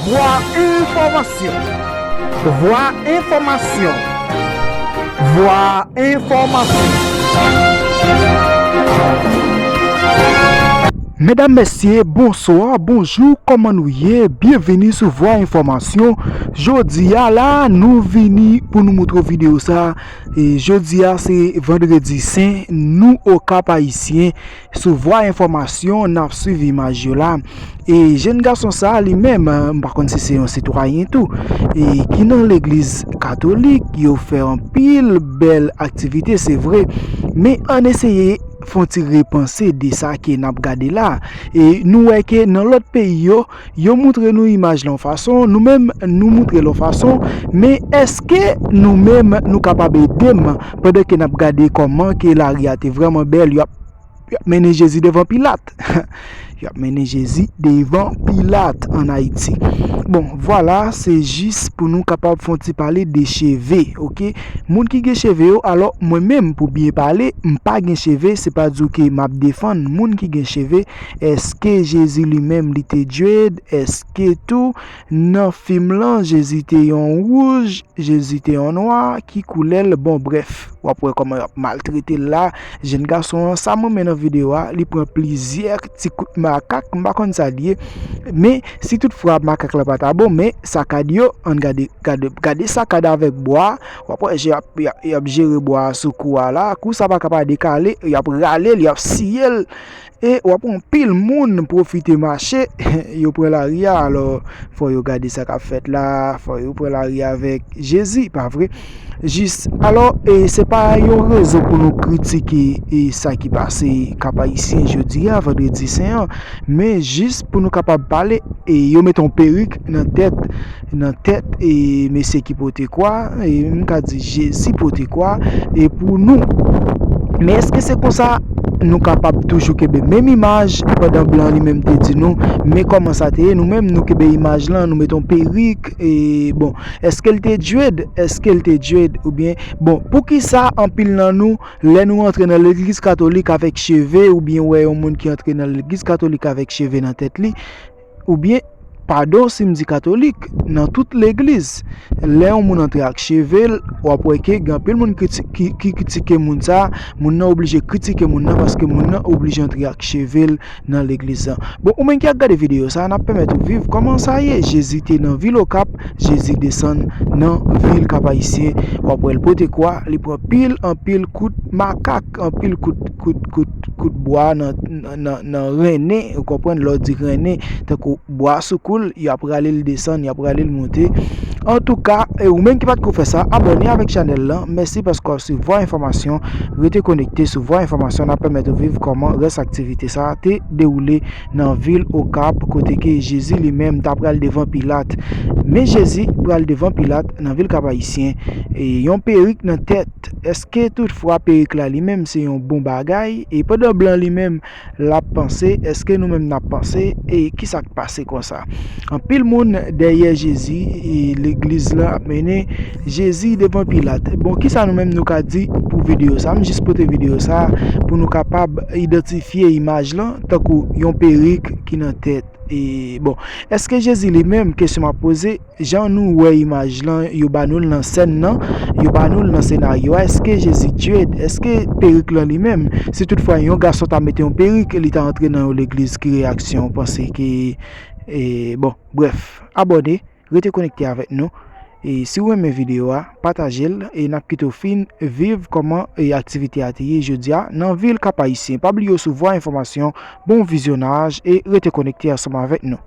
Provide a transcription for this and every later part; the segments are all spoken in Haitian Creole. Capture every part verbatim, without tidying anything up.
Vwa enfòmasyon. Vwa enfòmasyon. Vwa enfòmasyon. Medam, mesye, bonswa, bonjou, kòman nou ye? Byenveni sou Vwa Enfòmasyon. Jodi a la, nou vini pou nou moutre w videyo sa. E jodi a, se Vandredi Sen, nou Okap Ayisyen. Sou Vwa Enfòmasyon, n ap swiv imaj yo la. E jèn gason sa a, li menm, m pa konn si se yon sitwayen tou, e ki nan legliz katolik, yo fè anpil bèl aktivite, se vre. Men ann eseye fè yon ti repanse de sa ke n ap gade la. E nou wè ke nan lòt peyi yo, yo moutre nou imaj la yon fason, nou menm, nou moutre l yon fason, men èske nou menm, nou kapab ede m pandan ke n ap gade kòman ke lari a te vrèman bèl, yo ap, yo ap mennen Jezi devan Pilat? Yo ap mennen Jezi devan Pilat ann Ayiti. Bon, vwala, se jis pou nou kapab fè yon ti pale de cheve, oke? Moun ki gen cheve yo, alò, mwen menm, pou byen pale, m pa gen cheve, se pa di w ke m ap defann moun ki gen cheve. Èske Jezi li menm, li te dread? Èske tou, nan fim lan, Jezi te yon wouj, Jezi te yon nwa? Ki koulè l? Bon, brèf, w ap wè kòman y ap maltrete l la. Jèn gason an, sa m renmen nan videyo a, li pran plizyè ti kout makak, m pa konn sa l ye. Men, si toutfwa makak la pa ta bon, men sakad yo, ann gade, gade, gade sakad avèk bwa, w ap wè y ap, y ap, y ap jere bwa a sou kou a la. Kou sa pa ka pa dekale, y ap rale l, y ap siye l. E w ap wè yon pil moun pwofite mache, yo pran lari a, alò, fò yo gade sa k ap fèt la, fò yo pran lari a avèk Jezi, pa vre? Jis, alò, e se pa yon rezon pou nou kritike, e sa ki pase Kap Ayisyen jodi a, Vandredi Sen an, men jis pou nou kapab pale, e yo mete yon perik nan tèt, nan tèt, e mesye ki pote kwa, e m ka di Jezi pote kwa, e pou nou. Men èske se konsa nou kapab toujou kenbe menm imaj pandan blan li menm te di nou, men kòman sa te ye, nou menm nou kenbe imaj lan, nou mete yon perik, e bon, èske l te dread? Èske l te dread? Oubyen, bon, poukisa anpil nan nou, lè nou antre nan legliz katolik avèk cheve, oubyen wè yon moun ki antre nan legliz katolik avèk cheve nan tèt li, oubyen, padon si m di katolik, nan tout legliz, lè yon moun antre ak cheve l, w ap wè ke gen anpil moun kriti-, ki, ki kritike moun sa a, moun nan oblije kritike moun nan paske moun nan oblije antre ak cheve l nan legliz lan. Bon, ou menm ki ap gade videyo sa a, n ap pèmèt ou viv kòman sa ye. Jezi te nan vil Okap, Jezi desann nan vil Kap Ayisyen. W ap wè l pote kwa, li pran pil, anpil kout makak, anpil kout, kout, kout, kout bwa nan, nan, nan, nan rennen, ou konprann, lè w di rennen, tankou bwa sou kou l, y ap rale l desann, y ap rale l monte. Antouka, e ou menm ki pa t ko fè sa, abòne avèk chanèl lan. Mèsi paske w ap swiv Vwa Enfòmasyon. Rete konekte sou Vwa Enfòmasyon, n ap pèmèt ou viv kòman rès aktivite sa a te dewoule nan vil Okap, kote ke Jezi li menm ta pral devan Pilat. Men Jezi pral devan Pilat nan vil Kap Ayisyen, e yon perik nan tèt. Èske toutfwa perik la li menm se yon bon bagay? E pandan blan li menm l ap panse, èske nou menm n ap panse? E kisa k pase konsa? Anpil moun dèyè Jezi, e legliz lan ap mennen Jezi devan Pilat. Bon, kisa nou menm nou ka di pou videyo sa? M jis pote videyo sa pou nou kapab idantifye imaj lan tankou yon perik ki nan tèt. E, bon, èske Jezi li menm, kesyon m ap poze, jan nou wè imaj lan, yo ba nou l nan sèn nan, yo ba nou l nan senaryo a, èske Jezi dread? Èske perik lan li menm, si toutfwa yon gason ta mete yon perik, li ta antre nan yon legliz, ki reyaksyon w panse ke, e, bon, brèf, abòne, rete konekte avèk nou. E si w renmen videyo a, pataje l, e n ap kite w fin viv kòman, e, aktivite a te ye jodi a nan vil Kap Ayisyen. Pa bliye w sou Vwa Enfòmasyon, bon vizyonaj e rete konekte ansanm avèk nou.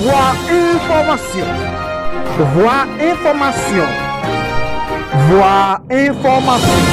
Vwa Enfòmasyon. Vwa Enfòmasyon. Vwa Enfòmasyon.